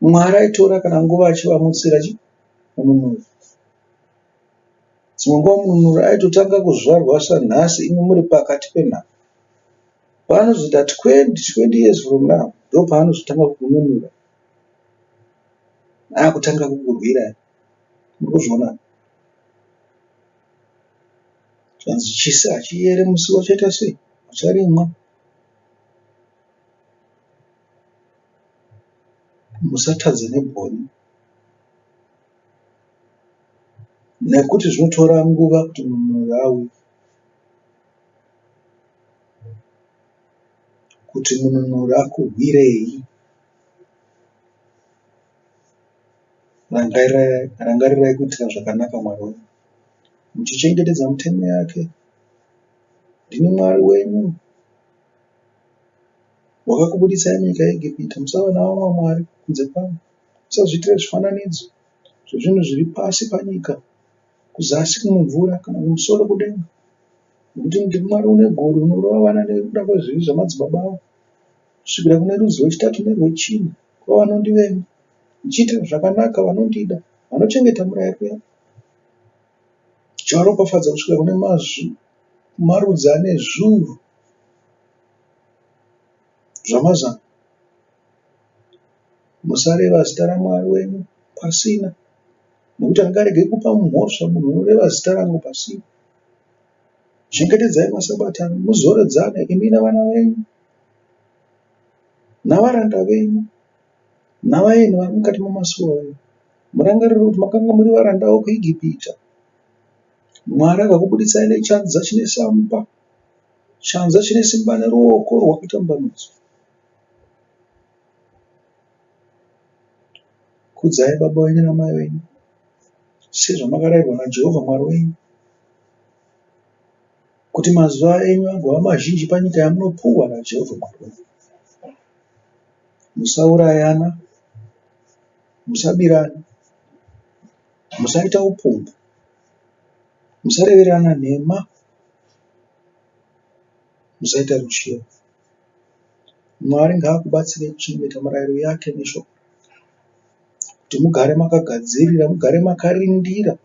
Mwari aitora kana nguva achivamutsira chi mununuri. Dzimwe nguva mununuri aitotanga kuzvarwa sanhasi imi muri pakati penhamo. Paanozoita 20, 20 years from now ndopaanozotanga kukununura. Akutanga kukurwirai. Muri kuzviona? Zvanzi chisi hachiyere musi wachaita sei? Wacharimwa. Musatadza nebwoni nekuti zvinotora nguva kuti munhu auye. Kuti mununuri akurwirei. Rangarirai kuitira zvakanaka Mwari wenyu, muchichengetedza mitemo yake. Ndini Mwari wenyu wakakubudisai munyika yeEgipita. Musava navamwe mwari kunze kwangu. Musazviitire zvifananidzo zvezvinhu zviri pasi panyika, kuzasi kumumvura kana kumusoro kudenga. Nokuti ndiri Mwari une godo unorova vana nekuda kwezvivi zvamadzibaba avo kusvikira kune rudzi rwechitatu nerwechina kwevanondivenga, ndichiitira zvakanaka vanondida, vanochengeta murayiro yangu. Ndichavaropafadza kusvikira kune marudzi ane zviuru zvamazana. Musareva zita raMwari wenyu pasina, nokuti handingarege kupa mhosva munhu unoreva zita rangu pasina. Chengetedzai maSabata muzoredzane imi navana venyu navaranda venyu navaeni vari mukati mamasuo enyu. Murangarire kuti makanga muri varandawo kuIgipita. Mwari akakubuditsai nechanza chine simba, chanza chine simba neruoko rwakatambanudzwa. Kudzai baba venyu namai venyu sezvamakarayirwa naJehovha Mwari wenyu, kuti mazuva enyu agova mazhinji panyika yamunopuwa naJehovha Mwari wenyu. Musaurayana, musabirana, musaita upombwe, musareverana nhema, musaita ruchiva. Mwari ngaakubatsirei kuchengeta mirayiro yake neshoko kuti mugare makagadzirira, mugare makarindira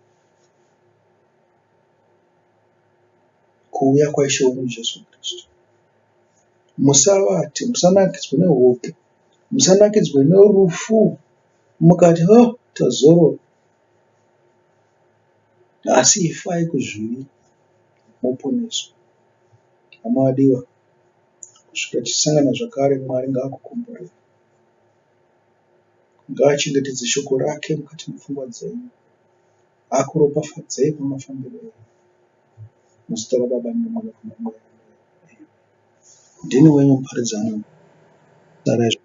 kuuya kwaIshe wedu Jesu Kristu. Musavate, musanakidzwe nehope, musanakidzwe nerufu mukati oh tazorora. Asi ifai kuzvivi muponeswe. Hama vadiwa, kusvika tichisangana zvakare Mwari ngaakukomborere. Ngaachengetedze shoko rake mukati mepfungwa dzenyu. Akuropafadzei pamafambiro enyu. Muzita raBaba neRomwanakomana neMweya Mutsvene. Ndini wenyu muparidzi anonzi Sarai.